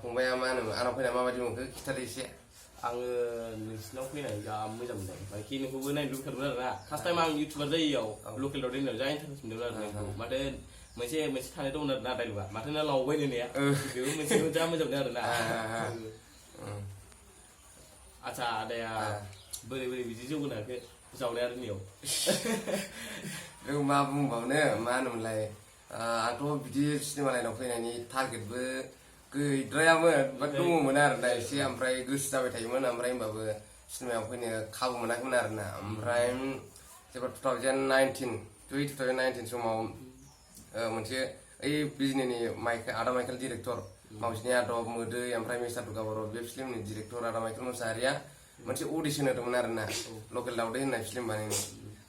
फंबाया मा होनो आंनाव फैना माबायदि मोनखो खिथादो एसे आङो नोंसिनाव फैनानै जा मोजां मोनदों ओमफ्राय नोंखौबो नायनो लुबैथारमोन आरोना फार्स्ट टाइम आं इउटुबार जायैयाव लकेल दाव देनायाव जा इन्टारेस्ट मोनदों आरो नोंखौ माथो मोनसे थानाय दंमोन आरो ना डायलगा माथो ना लावबाय होननाया बेबो मोनसे जा मोजां मोनदों आरोना आच्छा आदाया बोरै बिदि जौगानो हाखो जावनाय आरिनियाव बेखौ मा बुंबावनो मा होनोमोनलाय आंथ' बिदि सिनेमा लाइनाव फैनायनि टारगेटबो गैद्रायामोन बा दङमोन आरोना एसे ओमफ्राय गोसो जाबाय थायोमोन ओमफ्राय होमबाबो सिनेमायाव फैनो खाबु मोनाखैमोन आरोना ओमफ्राय जेब्ला 2019 समाव मोनसे ओइ बिजनेनि आदा माइकेल डिरेक्टर मावजिनि आदब मोदै ओमफ्राय मिस्टार दुगाबर बे फिल्मनि डिरेक्टर आदा माइकेल मोसाहारिया मोनसे अडिसन होदोंमोन आरोना लकेल दावदै होननाय फिल्म बानायनो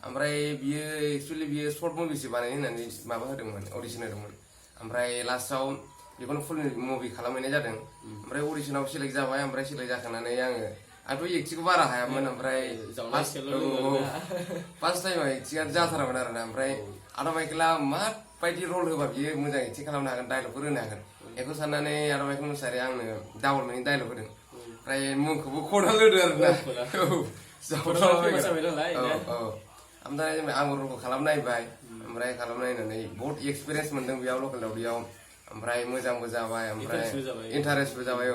ओमफ्राय बियो एक्सुवेलि बियो सर्ट मुभिसो बानायनो होननानै माबा होदोंमोन अडिसन होदोंमोन ओमफ्राय लास्टआव बेखौनो फुल मुभि खालामहैनाय जादों ओमफ्राय अडिसनाव सेलेक्ट जाबाय ओमफ्राय सेलेक्ट जाखांनानै आंथ' एक्टिंखौ बारा हायामोन ओमफ्राय फार्स्ट टाइमाव एक्टिंआ जाथारामोन आरोना ओमफ्राय आदा माइकेला माबायदि रल होबा बियो मोजां एक्टिं खालामनो हागोन डायलगफोर होनो हागोन बेखौ साननानै आदा माइकेल मोसाहारिया आंनो डाबल मिनिं डायलग होदों ओमफ्राय मुंखौबो खदाल होदो आरोना ओमफ्राय आंबो रलखौ खालामनायबाय ओमफ्राय खालामनायनानै बहुत एक्सपिरियेन्स मोनदों बेयाव लकेल दावदैयाव ओमफ्राय मोजांबो जाबाय ओमफ्राय इन्टारेस्टबो जाबाय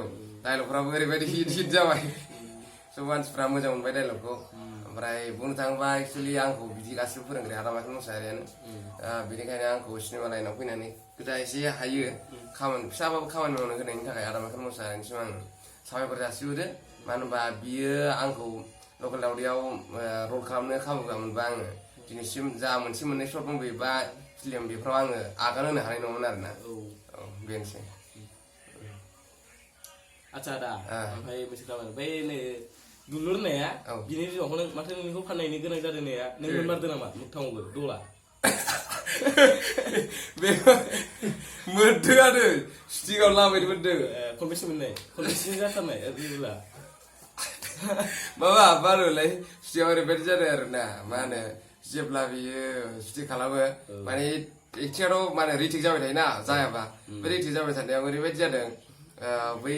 डायलगफ्राबो ओरैबायदि हिट जाबाय सब मानसिफ्रा मोजां मोनबाय डायलगखौ ओमफ्राय बुंनो थाङोबा एक्सुवेलि आंखौ बिदि गासिबो फोरोंग्रा आदा माइकेल मोसाहारियानो बेनिखायनो आंखौ सिनेमा लाइनाव फैनानै गोदा एसे हायो खामानि फिसाबाबो खामानि मावनो होनायनि थाखाय आदा माइकेल मोसाहारिनिसिम आं साबायखर जासिहरो मानो होनबा बियो आंखौ लकेल दावदैयाव रल खालामनो खाबु मोनबा आङो दिनैसिम जा मोनसे मोननै सर्ट मुभि बा फिल्म बेफोराव आङो आगान होनो हानाय नङामोन आरोना बेनोसै आच्छा आदा ओमफ्राय मोनसे खामानि बै नै दुलुर होननाया बिनि जिउआवनो माथो नोंखौ फाननायनि गोनां जादों होननाया नों मोनमारदों नामा मोगथाङावबो दला मोनदोंआनो स्टिकआव लाबायनो मोनदों खनबेसे मोननाय खनबेसे जाथारनाय दुला माबा मा होनोलाय स्टिकआव ओरैबायदि जादों आरोना मा होनो जेब्ला बियो स्टिक खालामो माने एक्टिंआथ' माने रिटेक जाबाय थायोना जायाबा बे रिटेक जाबाय थानायाव ओरैबायदि जादों बै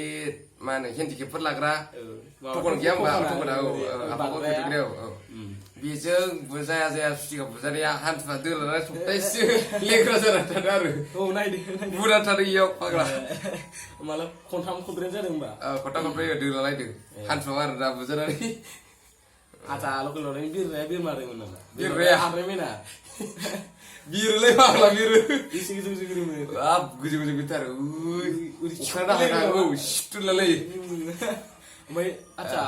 मा होनो हेन्डिकेपफोर लाग्रा टकन गैया होमबा टकना आफाखौ फैदों बेजों बुजाया स्टिकआव बुजानाया हान्थुआ दोलाना सप्तासे लेंग्रा जाना थादों आरो बुरा थादों इयाव फाग्ला माला खनथाम खनब्रै जादों होमबा खनथाम खनब्रै दोलालायदों हान्थुआ आरो दा बुजानानै आच्छा लकेल दावदैनि बिरनाया बिरमादोंमोन नामा बिरनाया हाद्रायमोना बिरोलै फाग्ला बिरो एसे गोजौ गोरोमो गोजौ बिथारो अखाना हागा सिथुरलाय ओमफ्राय आच्छा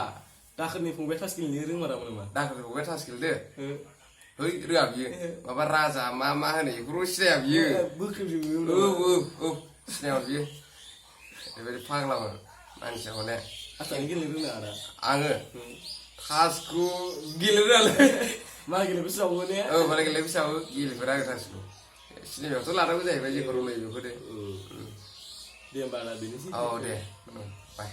दाखोरनि फंबाय थास गेलेनो रोंमारामोन नामा दाखोरनि फंबाय थास गेलेदो है रोङा बियो माबा राजा मा होनो बेखौ सिनाया बियो बोख्रेबजोबो सिनाया बियो ओरैबायदि फाग्लामोन मानसिया हने आच्छा नों गेलेनो रोङा आदा आङो थासखौ गेलेरोङालै मा गेलेबोसो जावो ने माने गेलेबोसो जावो गेलेफेरा आङो थासखौ सिनेमायावथ' लानांगौ जाहैबाय जेखौ रोंलायो बेखौ दे होमबा आदा बेनोसै औ दे बाय